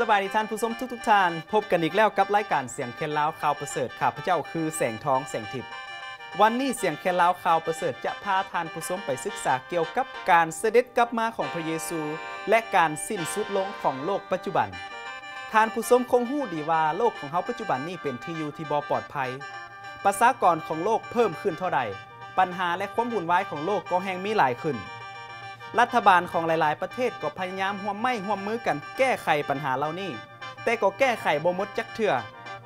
ສະບາຍດີທ່ານຜູ້ຊົມທຸກໆທ່ານ, ພົບກັນອີກແລ້ວກັບລາຍການສຽງແຄນລາວຂ່າວປະເສີດ, ຂ້າພະເຈົ້າຄືແສງທອງ ແສງທິບ. ວັນນີ້ສຽງແຄນລາວຂ່າວປະເສີດຈະພາທ່ານຜູ້ຊົມໄປສຶກສາກ່ຽວກັບການສະເດັດກັບມາຂອງພະເຢຊູ ແລະ ການສິ້ນສຸດລົງຂອງໂລກປັດຈຸບັນ. ທ່ານຜູ້ຊົມຄົງຮູ້ດີວ່າໂລກຂອງເຮົາປັດຈຸບັນນີ້ເປັນທີ່ຢູ່ທີ່ບໍ່ປອດໄພ. ປະຊາກອນຂອງໂລກເພີ່ມຂຶ້ນເທົ່າໃດ, ບັນຫາ ແລະ ຄວາມວຸ່ນວາຍຂອງໂລກກໍແຮ່ງມີຫຼາຍຂຶ້ນ. ລັດຖະບານຂອງຫຼາຍໆປະເທດກໍພະຍາຍາມຮ່ວມໄມ້ຮ່ວມມືກັນແກ້ໄຂບັນຫາເຫຼົ່ານີ້, ແຕ່ກໍແກ້ໄຂບໍ່ໝົດຈັກເທື່ອ.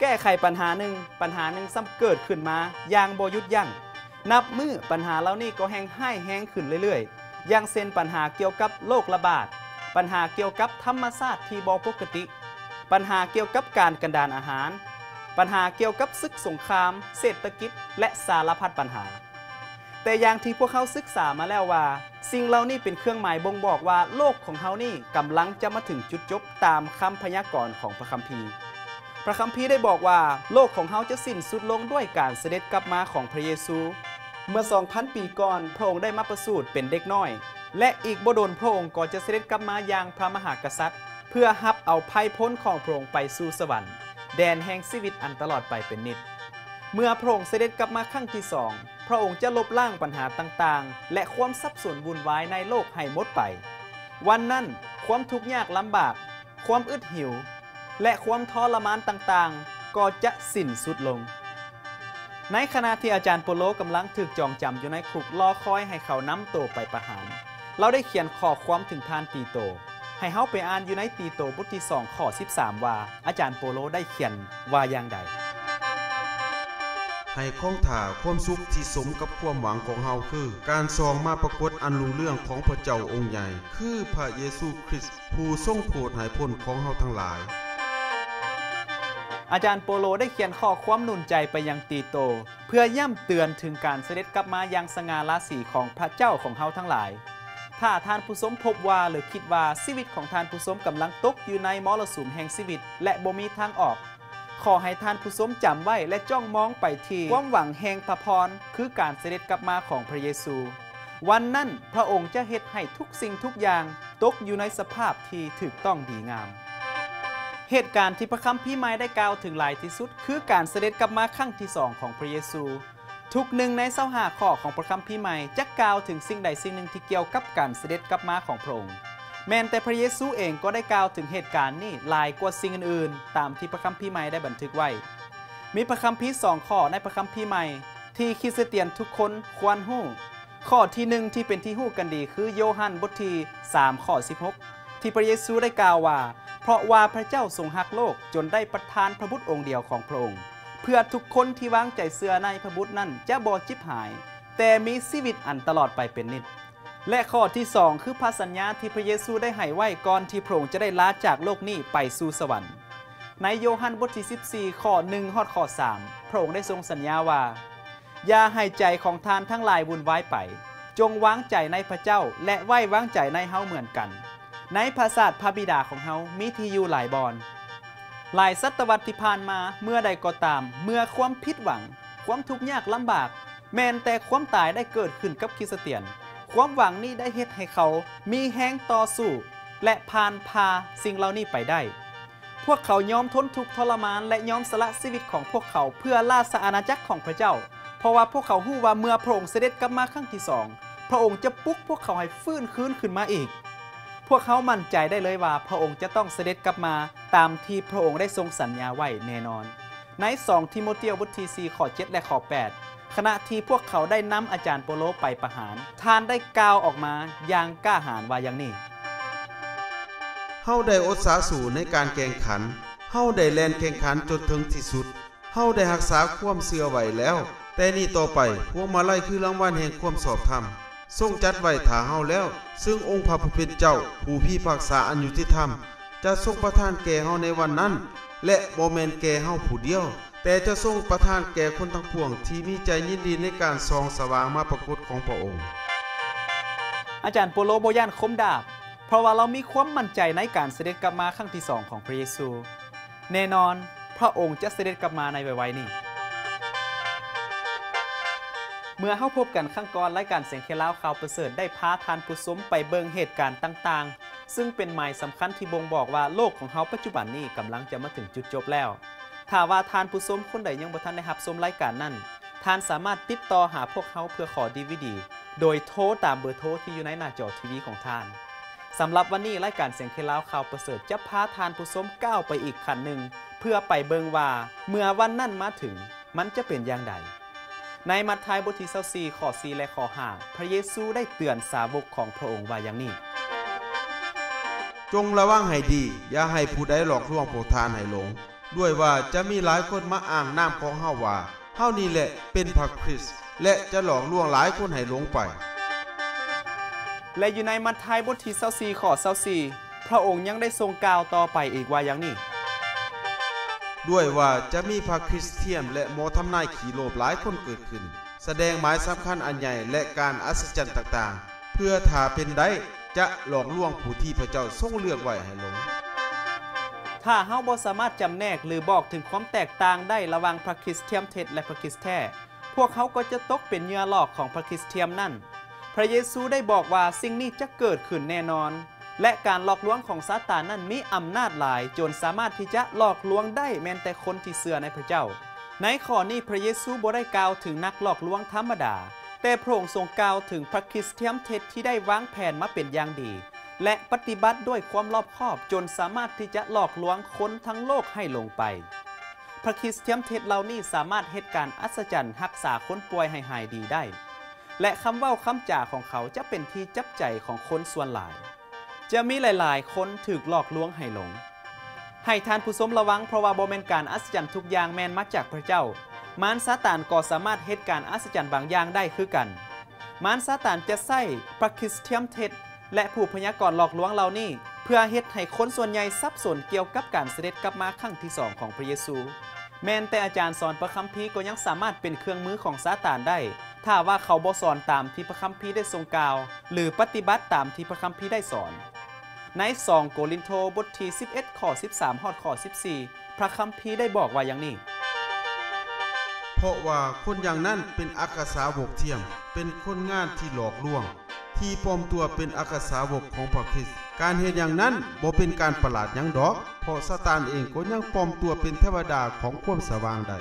ແກ້ໄຂບັນຫາໜຶ່ງ, ບັນຫາໜຶ່ງຊ້ຳເກີດຂຶ້ນມາຢ່າງບໍ່ຢຸດຢັ້ງ. ນັບມື້ບັນຫາເຫຼົ່ານີ້ກໍແຮ່ງຮ້າຍແຮງຂຶ້ນເລື້ອຍໆ. ຢ່າງເຊັ່ນ ບັນຫາກ່ຽວກັບໂລກລະບາດ, ບັນຫາກ່ຽວກັບທຳມະຊາດທີ່ບໍ່ປົກກະຕິ, ບັນຫາກ່ຽວກັບການກັນດານອາຫານ, ບັນຫາກ່ຽວກັບສຶກສົງຄາມ, ເສດຖະກິດ ແລະ ສາລະພັດບັນຫາ. ແຕ່ຢ່າງທີ່ພວກເຮົາສຶກສາມາແລ້ວວ່າ, ສິ່ງເຫຼົ່ານີ້ເປັນເຄື່ອງໝາຍບົ່ງບອກວ່າໂລກຂອງເຮົານີ້ກຳລັງຈະມາເຖິງຈຸດຈົບຕາມຄຳພະຍາກອນຂອງພະຄຳພີ. ພະຄຳພີໄດ້ບອກວ່າໂລກຂອງເຮົາຈະສິ້ນສຸດລົງດ້ວຍການສະເດັດກັບມາຂອງພະເຢຊູ. ເມື່ອສອງພັນປີກ່ອນ, ພະອົງໄດ້ມາປະສູດເປັນເດັກນ້ອຍ ແລະ ອີກບໍ່ດົນພະອົງກໍຈະສະເດັດກັບມາຢ່າງພະມະຫາກະສັດ ເພື່ອຮັບເອົາໄພພົນຂອງພະອົງໄປສູ່ສະຫວັນ, ແດນແຫ່ງຊີວິດອັນຕະຫຼອດໄປເປັນນິດ. ເມື່ອພະອົງສະເດັດກັບມາຄັ້ງທີສອງ, ພະອົງຈະລົບລ້າງບັນຫາຕ່າງໆ ແລະ ຄວາມສັບສົນວຸ່ນວາຍໃນໂລກໃຫ້ໝົດໄປ. ວັນນັ້ນ, ຄວາມທຸກຍາກລຳບາກ, ຄວາມອຶດຫິວ ແລະ ຄວາມທໍລະມານຕ່າງໆ ກໍຈະສິ້ນສຸດລົງ. ໃນຂະນະທີ່ອາຈານໂປໂລກຳລັງຖືກຈອງຈຳຢູ່ໃນຄຸກ ລໍຄອຍໃຫ້ເຂົານຳໂຕໄປປະຫານ, ລາວໄດ້ຂຽນຂໍ້ຄວາມເຖິງທ່ານຕີໂຕ. ໃຫ້ເຮົາໄປອ່ານຢູ່ໃນຕີໂຕບົດທີສອງ ຂໍ້ສິບສາມ ວ່າ ອາຈານໂປໂລໄດ້ຂຽນວ່າຢ່າງໃດ. ໃຫ້ຄອງຖ້າຄວາມສຸກທີ່ສົມກັບຄວາມຫວັງຂອງເຮົາ ຄືການສ່ອງມາປາກົດອັນລຸ່ງເຮືອງຂອງພະເຈົ້າອົງໃຫຍ່ ຄືພະເຢຊູຄຣິດ ຜູ້ຊົງໂຜດໃຫ້ພົ້ນຂອງເຮົາທັງຫຼາຍ. ອາຈານໂປໂລໄດ້ຂຽນຂໍ້ຄວາມໜູນໃຈໄປຍັງຕີໂຕ ເພື່ອຢ້ຳເຕືອນເຖິງການສະເດັດກັບມາຢ່າງສະຫງ່າລາສີຂອງພະເຈົ້າຂອງເຮົາທັງຫຼາຍ. ຖ້າທ່ານຜູ້ຊົມພົບວ່າ ຫຼື ຄິດວ່າຊີວິດຂອງທ່ານຜູ້ຊົມກຳລັງຕົກຢູ່ໃນມໍລະສຸມແຫ່ງຊີວິດ ແລະ ບໍ່ມີທາງອອກ, ຂໍໃຫ້ທ່ານຜູ້ຊົມຈຳໄວ້ ແລະ ຈ້ອງມອງໄປທີ່ຄວາມຫວັງແຫ່ງພະພອນ ຄືການສະເດັດກັບມາຂອງພະເຢຊູ. ວັນນັ້ນ, ພະອົງຈະເຮັດໃຫ້ທຸກສິ່ງທຸກຢ່າງຕົກຢູ່ໃນສະພາບທີ່ຖືກຕ້ອງດີງາມ. ເຫດການທີ່ພະຄຳພີໃໝ່ໄດ້ກ່າວເຖິງຫຼາຍທີ່ສຸດ ຄືການສະເດັດກັບມາຄັ້ງທີສອງຂອງພະເຢຊູ. ທຸກໜຶ່ງໃນຊາວຫ້າຂໍ້ຂອງພະຄຳພີໃໝ່ຈະກ່າວເຖິງສິ່ງໃດສິ່ງໜຶ່ງທີ່ກ່ຽວກັບການສະເດັດກັບມາຂອງພະອົງ. ແມ່ນແຕ່ພະເຢຊູເອງກໍໄດ້ກ່າວເຖິງເຫດການນີ້ຫຼາຍກວ່າສິ່ງອື່ນໆ ຕາມທີ່ພະຄຳພີໃໝ່ໄດ້ບັນທຶກໄວ້. ມີພະຄຳພີສອງຂໍ້ໃນພະຄຳພີໃໝ່ທີ່ຄຣິສຕຽນທຸກຄົນຄວນຮູ້. ຂໍ້ທີໜຶ່ງທີ່ເປັນທີ່ຮູ້ກັນດີຄືໂຢຮັນບົດທີສາມ ຂໍ້ສິບຫົກ ທີ່ພະເຢຊູໄດ້ກ່າວວ່າ, ເພາະວ່າພະເຈົ້າຊົງຮັກໂລກຈົນໄດ້ປະທານພະບຸດອົງດຽວຂອງພະອົງ, ເພື່ອທຸກຄົນທີ່ວາງໃຈເຊື່ອໃນພະບຸດນັ້ນຈະບໍ່ຈິບຫາຍ, ແຕ່ມີຊີວິດອັນຕະຫຼອດໄປເປັນນິດ. ແລະ ຂໍ້ທີສອງ ຄືພະສັນຍາທີ່ພະເຢຊູໄດ້ໃຫ້ໄວ້ກ່ອນທີ່ພະອົງຈະໄດ້ລາຈາກໂລກນີ້ໄປສູ່ສະຫວັນ. ໃນໂຢຮັນບົດທີສິບສີ່ ຂໍ້ໜຶ່ງ ຮອດຂໍ້ສາມ ພະອົງໄດ້ຊົງສັນຍາວ່າ, ຢ່າໃຫ້ໃຈຂອງທ່ານທັງຫຼາຍວຸ່ນວາຍໄປ, ຈົ່ງວາງໃຈໃນພະເຈົ້າ ແລະ ໄວ້ວາງໃຈໃນເຮົາເໝືອນກັນ. ໃນພະຊາດພະບິດາຂອງເຮົາມີທີ່ຢູ່ຫຼາຍບ່ອນ. ຫຼາຍສະຕະວັດທີ່ຜ່ານມາ, ເມື່ອໃດກໍຕາມ, ເມື່ອຄວາມຜິດຫວັງ, ຄວາມທຸກຍາກລຳບາກ, ແມ່ນແຕ່ຄວາມຕາຍໄດ້ເກີດຂຶ້ນກັບຄຣິສຕຽນ, ຄວາມຫວັງນີ້ໄດ້ເຮັດໃຫ້ເຂົາມີແຮງຕໍ່ສູ້ ແລະ ຜ່ານຜ່າສິ່ງເຫຼົ່ານີ້ໄປໄດ້. ພວກເຂົາຍອມທົນທຸກທໍລະມານ ແລະ ຍອມສະຫຼະຊີວິດຂອງພວກເຂົາເພື່ອລາຊະອານາຈັກຂອງພະເຈົ້າ, ເພາະວ່າພວກເຂົາຮູ້ວ່າເມື່ອພະອົງສະເດັດກັບມາຄັ້ງທີສອງ, ພະອົງຈະປຸກພວກເຂົາໃຫ້ຟື້ນຄືນຂຶ້ນມາອີກ. ພວກເຮົາໝັ້ນໃຈໄດ້ເລີຍວ່າພະອົງຈະຕ້ອງສະເດັດກັບມາຕາມທີ່ພະອົງໄດ້ຊົງສັນຍາໄວ້ແນ່ນອນ. ໃນສອງທີໂມທຽວບົດທີສີ່ ຂໍ້ເຈັດ ແລະ ຂໍ້ແປດ, ຂະນະທີ່ພວກເຂົາໄດ້ນຳອາຈານໂປໂລໄປປະຫານ, ທ່ານໄດ້ກ່າວອອກມາຢ່າງກ້າຫານວ່າຢ່າງນີ້. ເຮົາໄດ້ອົດສາສູ້ໃນການແຂ່ງຂັນ, ເຮົາໄດ້ແລ່ນແຂ່ງຂັນຈົນເຖິງທີ່ສຸດ, ເຮົາໄດ້ຮັກສາຄວາມເຊື່ອໄວ້ແລ້ວ. ແຕ່ນີ້ຕໍ່ໄປ, ພວງມາໄລຄືລາງວັນແຫ່ງຄວາມຊອບທຳ, ຊົງຈັດໄວ້ຖ້າເຮົາແລ້ວ, ເຊິ່ງອົງພະຜູ້ເປັນເຈົ້າ, ຜູ້ພິພາກສາອັນຍຸຕິທຳ, ຈະຊົງປະທານແກ່ເຮົາໃນວັນນັ້ນ, ແລະ ບໍ່ແມ່ນແກ່ເຮົາຜູ້ດຽວ, ແຕ່ຈະຊົງປະທານແກ່ຄົນທັງປວງທີ່ມີໃຈຍິນດີໃນການສ່ອງສະຫວ່າງມາປາກົດຂອງພະອົງ. ອາຈານໂປໂລບໍ່ຢ້ານຄົມດາບ, ເພາະວ່າລາວມີຄວາມໝັ້ນໃຈໃນການສະເດັດກັບມາຄັ້ງທີສອງຂອງພຣະເຢຊູ. ແນ່ນອນ, ພຣະອົງຈະສະເດັດກັບມາໃນໄວໆນີ້. ເມື່ອເຮົາພົບກັນຄັ້ງກ່ອນ, ລາຍການສຽງເຄນລາວຂ່າວປະເສີດໄດ້ພາທ່ານຜູ້ຊົມໄປເບິ່ງເຫດການຕ່າງໆ ຊຶ່ງເປັນໝາຍສຳຄັນທີ່ບົ່ງບອກວ່າໂລກຂອງເຮົາປັດຈຸບັນນີ້ກຳລັງຈະມາເຖິງຈຸດຈົບແລ້ວ. ຖ້າວ່າທ່ານຜູ້ຊົມຄົນໃດຍັງບໍ່ທັນໄດ້ຮັບຊົມລາຍການນັ້ນ, ທ່ານສາມາດຕິດຕໍ່ຫາພວກເຮົາເພື່ອຂໍດີວີດີ ໂດຍໂທຕາມເບີໂທທີ່ຢູ່ໃນໜ້າຈໍທີວີຂອງທ່ານ. ສຳລັບວັນນີ້, ລາຍການສຽງເຄນລາວຂ່າວປະເສີດຈະພາທ່ານຜູ້ຊົມກ້າວໄປອີກຂັ້ນໜຶ່ງ ເພື່ອໄປເບິ່ງວ່າເມື່ອວັນນັ້ນມາເຖິງ, ມັນຈະເປັນຢ່າງໃດ. ໃນມັດທາຍບົດທີຊາວສີ່ ຂໍ້ສີ່ ແລະ ຂໍ້ຫ້າ, ພຣະເຢຊູໄດ້ເຕືອນສາວົກຂອງພຣະອົງວ່າຢ່າງນີ້: ຈົ່ງລະວັງໃຫ້ດີ, ຢ່າໃຫ້ຜູ້ໃດຫຼອກລວງພວກທ່ານໃຫ້ຫຼົງ, ດ້ວຍວ່າຈະມີຫຼາຍຄົນມາອ້າງນາມຂອງເຮົາວ່າ ເຮົານີ້ແຫຼະເປັນພຣະຄຣິດ ແລະ ຈະຫຼອກລວງຫຼາຍຄົນໃຫ້ຫຼົງໄປ. ແລະ ຢູ່ໃນມັດທາຍບົດທີຊາວສີ່ ຂໍ້ຊາວສີ່, ພຣະອົງຍັງໄດ້ຊົງກ່າວຕໍ່ໄປອີກວ່າຢ່າງນີ້: ດ້ວຍວ່າຈະມີພຣະຄຣິດທຽມ ແລະ ໝໍທຳນາຍຂີ້ໂລບຫຼາຍຄົນເກີດຂຶ້ນ, ສະແດງໝາຍສຳຄັນອັນໃຫຍ່ ແລະ ການອັດສະຈັນຕ່າງໆ, ເພື່ອຖ້າເປັນໄດ້ຈະຫຼອກລວງຜູ້ທີ່ພຣະເຈົ້າຊົງເລືອກໄວ້ໃຫ້ຫຼົງ. ຖ້າເຮົາບໍ່ສາມາດຈຳແນກ ຫຼື ບອກເຖິງຄວາມແຕກຕ່າງໄດ້ລະຫວ່າງພຣະຄຣິດທຽມເທັດ ແລະ ພຣະຄຣິດແທ້, ພວກເຮົາກໍຈະຕົກເປັນເຫຍື່ອຫຼອກຂອງພຣະຄຣິດທຽມນັ້ນ. ພຣະເຢຊູໄດ້ບອກວ່າສິ່ງນີ້ຈະເກີດຂຶ້ນແນ່ນອນ, ແລະ ການຫຼອກລວງຂອງຊາຕານນັ້ນມີອຳນາດຫຼາຍ ຈົນສາມາດທີ່ຈະຫຼອກລວງໄດ້ແມ່ນແຕ່ຄົນທີ່ເຊື່ອໃນພຣະເຈົ້າ. ໃນຂໍ້ນີ້ພຣະເຢຊູບໍ່ໄດ້ກ່າວເຖິງນັກຫຼອກລວງທຳມະດາ, ແຕ່ພຣະອົງຊົງກ່າວເຖິງພຣະຄຣິດທຽມເທັດທີ່ໄດ້ວາງແຜນມາເປັນຢ່າງດີ ແລະ ປະຕິບັດດ້ວຍຄວາມລອບຄອບ ຈົນສາມາດທີ່ຈະຫຼອກລວງຄົນທັງໂລກໃຫ້ຫຼົງໄປ. ພຣະຄຣິດທຽມເທັດເຫຼົ່ານີ້ສາມາດເຮັດການອັດສະຈັນຮັກສາຄົນປ່ວຍໃຫ້ຫາຍດີໄດ້ ແລະ ຄຳເວົ້າຄຳຈາຂອງເຂົາຈະເປັນທີ່ຈັບໃຈຂອງຄົນສ່ວນຫຼາຍ. ຈະມີຫຼາຍໆຄົນຖືກຫຼອກລວງໃຫ້ຫຼົງ. ໃຫ້ທ່ານຜູ້ຊົມລະວັງ, ເພາະວ່າບໍ່ແມ່ນການອັດສະຈັນທຸກຢ່າງແມ່ນມາຈາກພຣະເຈົ້າ. ມານຊາຕານກໍສາມາດເຮັດການອັດສະຈັນບາງຢ່າງໄດ້ຄືກັນ. ມານຊາຕານຈະໃຊ້ພຣະຄຣິດທຽມເທັດ ແລະ ຜູ້ພະຍາກອນຫຼອກລວງເຫຼົ່ານີ້ ເພື່ອເຮັດໃຫ້ຄົນສ່ວນໃຫຍ່ສັບສົນກ່ຽວກັບການສະເດັດກັບມາຄັ້ງທີສອງຂອງພຣະເຢຊູ. ແມ່ນແຕ່ອາຈານສອນພຣະຄຳພີກໍຍັງສາມາດເປັນເຄື່ອງມືຂອງຊາຕານໄດ້, ຖ້າວ່າເຂົາບໍ່ສອນຕາມທີ່ພຣະຄຳພີໄດ້ຊົງກ່າວ ຫຼື ປະຕິບັດຕາມທີ່ພຣະຄຳພີໄດ້ສອນ. ໃນສອງໂກລິນໂທ ບົດທີສິບເອັດ ຂໍ້ສິບສາມ ຮອດຂໍ້ສິບສີ່ ພຣະຄຳພີໄດ້ບອກວ່າຢ່າງນີ້: ເພາະວ່າຄົນຢ່າງນັ້ນເປັນອັກຄະສາວົກທຽມ, ເປັນຄົນງານທີ່ຫຼອກລວງ, ທີ່ປອມຕົວເປັນອັກຄະສາວົກຂອງພຣະຄຣິດ. ການເຮັດຢ່າງນັ້ນບໍ່ເປັນການປະຫຼາດຫຍັງດອກ, ເພາະຊາຕານເອງກໍຍັງປອມຕົວເປັນເທວະດາຂອງຄວາມສະຫວ່າງໄດ້.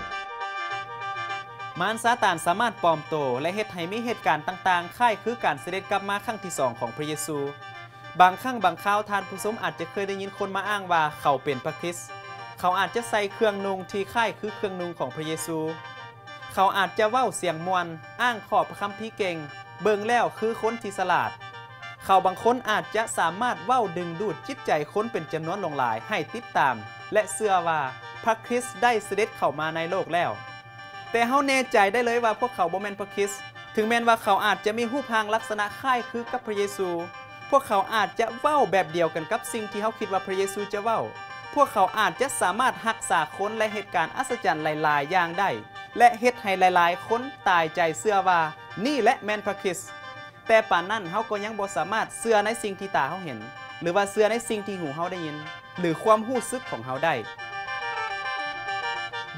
ມານຊາຕານສາມາດປອມໂຕ ແລະ ເຮັດໃຫ້ມີເຫດການຕ່າງໆ ຄ້າຍຄືການສະເດັດກັບມາຄັ້ງທີສອງຂອງພຣະເຢຊູ. ບາງຄັ້ງບາງຄາວ, ທ່ານຜູ້ຊົມອາດຈະເຄີຍໄດ້ຍິນຄົນມາອ້າງວ່າເຂົາເປັນພຣະຄຣິດ. ເຂົາອາດຈະໃສ່ເຄື່ອງນຸ່ງທີ່ຄ້າຍຄືເຄື່ອງນຸ່ງຂອງພຣະເຢຊູ. ເຂົາອາດຈະເວົ້າສຽງມ່ວນ, ອ້າງຂໍ້ພຣະຄຳພີເກັ່ງ, ເບິ່ງແລ້ວຄືຄົນທີ່ສະຫຼາດ. ເຂົາບາງຄົນອາດຈະສາມາດເວົ້າດຶງດູດຈິດໃຈຄົນເປັນຈຳນວນຫຼວງຫຼາຍໃຫ້ຕິດຕາມ ແລະ ເຊື່ອວ່າພຣະຄຣິດໄດ້ສະເດັດເຂົ້າມາໃນໂລກແລ້ວ. ແຕ່ເຮົາແນ່ໃຈໄດ້ເລີຍວ່າພວກເຂົາບໍ່ແມ່ນພຣະຄຣິດ, ເຖິງແມ່ນວ່າເຂົາອາດຈະມີຮູບຮ່າງລັກສະນະຄ້າຍຄືກັບພຣະເຢຊູ. ພວກເຂົາອາດຈະເວົ້າແບບດຽວກັນກັບສິ່ງທີ່ເຮົາຄິດວ່າພຣະເຢຊູຈະເວົ້າ. ພວກເຂົາອາດຈະສາມາດຮັກສາຄົນ ແລະ ເຮັດການອັດສະຈັນຫຼາຍໆຢ່າງໄດ້ ແລະ ເຮັດໃຫ້ຫຼາຍໆຄົນຕາຍໃຈເຊື່ອວ່ານີ້ແຫຼະແມ່ນພຣະຄຣິດ. ແຕ່ປານນັ້ນເຮົາກໍຍັງບໍ່ສາມາດເຊື່ອໃນສິ່ງທີ່ຕາເຮົາເຫັນ ຫຼືວ່າເຊື່ອໃນສິ່ງທີ່ຫູເຮົາໄດ້ຍິນ ຫຼືຄວາມຮູ້ສຶກຂອງເຮົາໄດ້.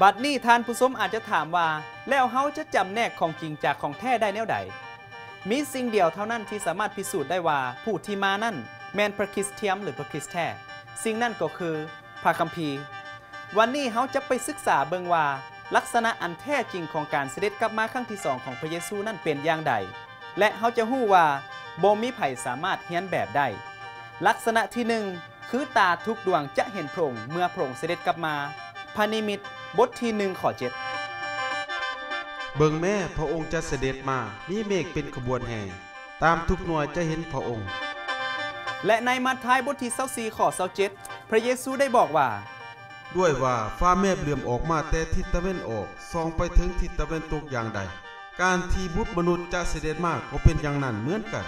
ບັດນີ້ທ່ານຜູ້ຊົມອາດຈະຖາມວ່າ, ແລ້ວເຮົາຈະຈຳແນກຂອງຈິງຈາກຂອງແທ້ໄດ້ແນວໃດ? ມີສິ່ງດຽວເທົ່ານັ້ນທີ່ສາມາດພິສູດໄດ້ວ່າຜູ້ທີ່ມານັ້ນແມ່ນພຣະຄຣິດທຽມ ຫຼື ພຣະຄຣິດແທ້. ສິ່ງນັ້ນກໍຄື ພຣະຄຳພີ. ວັນນີ້ເຮົາຈະໄປສຶກສາເບິ່ງວ່າ ລັກສະນະອັນແທ້ຈິງຂອງການສະເດັດກັບມາຄັ້ງທີສອງຂອງພຣະເຢຊູນັ້ນເປັນຢ່າງໃດ ແລະ ເຮົາຈະຮູ້ວ່າບໍ່ມີໃຜສາມາດຮຽນແບບໄດ້. ລັກສະນະທີໜຶ່ງ ຄືຕາທຸກດວງຈະເຫັນພຣະອົງເມື່ອພຣະອົງສະເດັດກັບມາ. ພຣະນິມິດ ບົດທີໜຶ່ງ ຂໍ້ເຈັດ. ເບິ່ງແມ້, ພຣະອົງຈະສະເດັດມາ, ມີເມກເປັນຂະບວນແຫ່. ຕາມທຸກໜ່ວຍຈະເຫັນພຣະອົງ. ແລະ ໃນມາທາຍບົດທີຊາວສີ່ ຂໍ້ຊາວເຈັດ ພຣະເຢຊູໄດ້ບອກວ່າ, ດ້ວຍວ່າຟ້າແມບເຫຼື້ອມອອກມາແຕ່ທິດຕາເວັນອອກ, ສ່ອງໄປເຖິງທິດຕາເວັນຕົກຢ່າງໃດ, ການທີ່ບຸດມະນຸດຈະສະເດັດມາກໍເປັນຢ່າງນັ້ນເໝືອນກັນ.